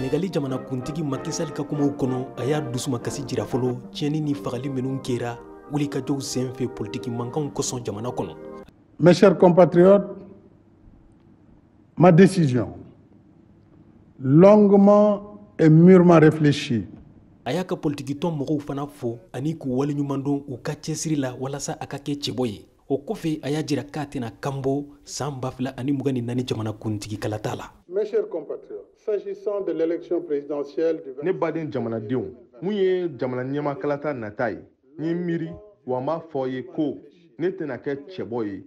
Senegali jamanakuntigi Macky Sall ka kumaw kɔnɔ, a y'a dusumakasi jira fɔlɔ tiɲɛni ni fagali minnu kɛra wulikajɔw senfɛ politiki mankanw kosɔn jamana kɔnɔ. Mes chers compatriotes, ma décision, longuement et mûrement réfléchie, A y'a ka politikitɔn mɔgɔw fana fo ani k'u waleɲuman dɔn u ka cɛsiri la walasa a ka kɛ cɛbɔ ye. O kɔfɛ, a y'a jira k'a tɛna kanbɔ san 2024 jamana kuntigi kalata la. Mes chers compatriotes, s'agissant de l'élection présidentielle du Ne baden jamanadenw, mun ye jamana ɲɛmakalata nata ye, n ye miiri wa n b'a fɔ ye ko ne tɛna kɛ cɛbɔ ye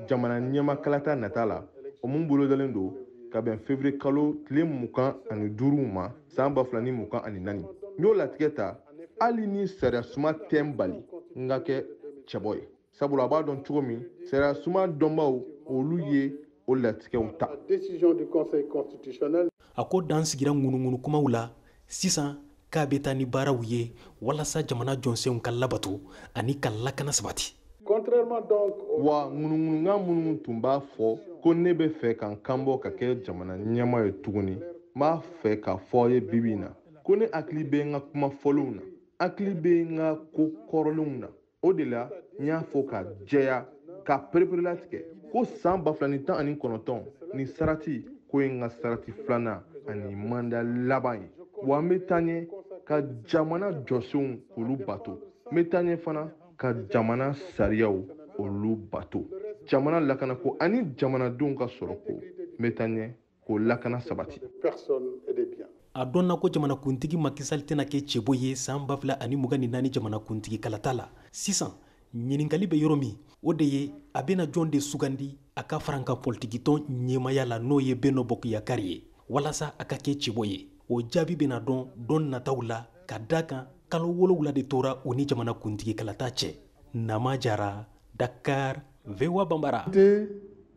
jamana ɲɛmakalata nata la, o mun bolodalen don ka bɛn février kalo tile 25 ma san 2024. N y'o latigɛ ta hali ni sariya suma tɛ n bali n ka kɛ cɛbɔ ye, sabula a b'a dɔn cogo min, sariya suma dɔnbaw, olu ye o latigɛw ta. La décision du Conseil constitutionnel. A ko dan sigira ŋunuŋunu kumaw la sisan, k'a bɛ taa ni baaraw ye walasa jamana jɔsenw ka labato ani ka lakana sabati. Contrairement donc au Wa ŋunuŋunukan minnu tun b'a fɔ ko ne bɛ fɛ ka n kanbɔ ka kɛ jamana ɲɛmaa ye tuguni, n b'a fɛ k'a fɔ aw ye bibi in na ko ne hakili bɛ n ka kuma fɔlenw na, hakili bɛ n ka ko kɔrɔlenw na. O de la n y'a fɔ ka jɛya ka pereperelatigɛ ko san 2019 ni sarati ko ye n ka sarati filanan ani mandat laban ye. Wa n bɛ taa ɲɛ ka jamana jɔsenw k'olu bato, n bɛ taa ɲɛ fana ka jamana sariyaw olu bato, jamana lakanako ani jamanadenw ka sɔrɔko, n bɛ taa ɲɛ k'o lakana sabati. Personnes et des biens. A dɔnna ko jamanakuntigi Macky Sall tɛna kɛ cɛbɔ ye san 2024 jamanakuntigi kalata la. Sisan, ɲininkali bɛ yɔrɔ min, o de ye a bɛna jɔn de sugandi a ka farankan politikitɔn ɲɛmaya la, n'o ye Benno Bokk Yakaar ye, walasa a ka kɛ cɛbɔ ye? O jaabi bɛna dɔn don nataw la, ka da kan kalo 7 de tora u ni jamanakuntigi kalata cɛ. Nama Jara, Dakar, VOA Bambara.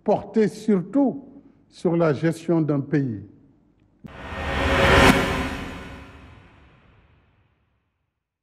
Porter surtout sur la gestion d'un pays.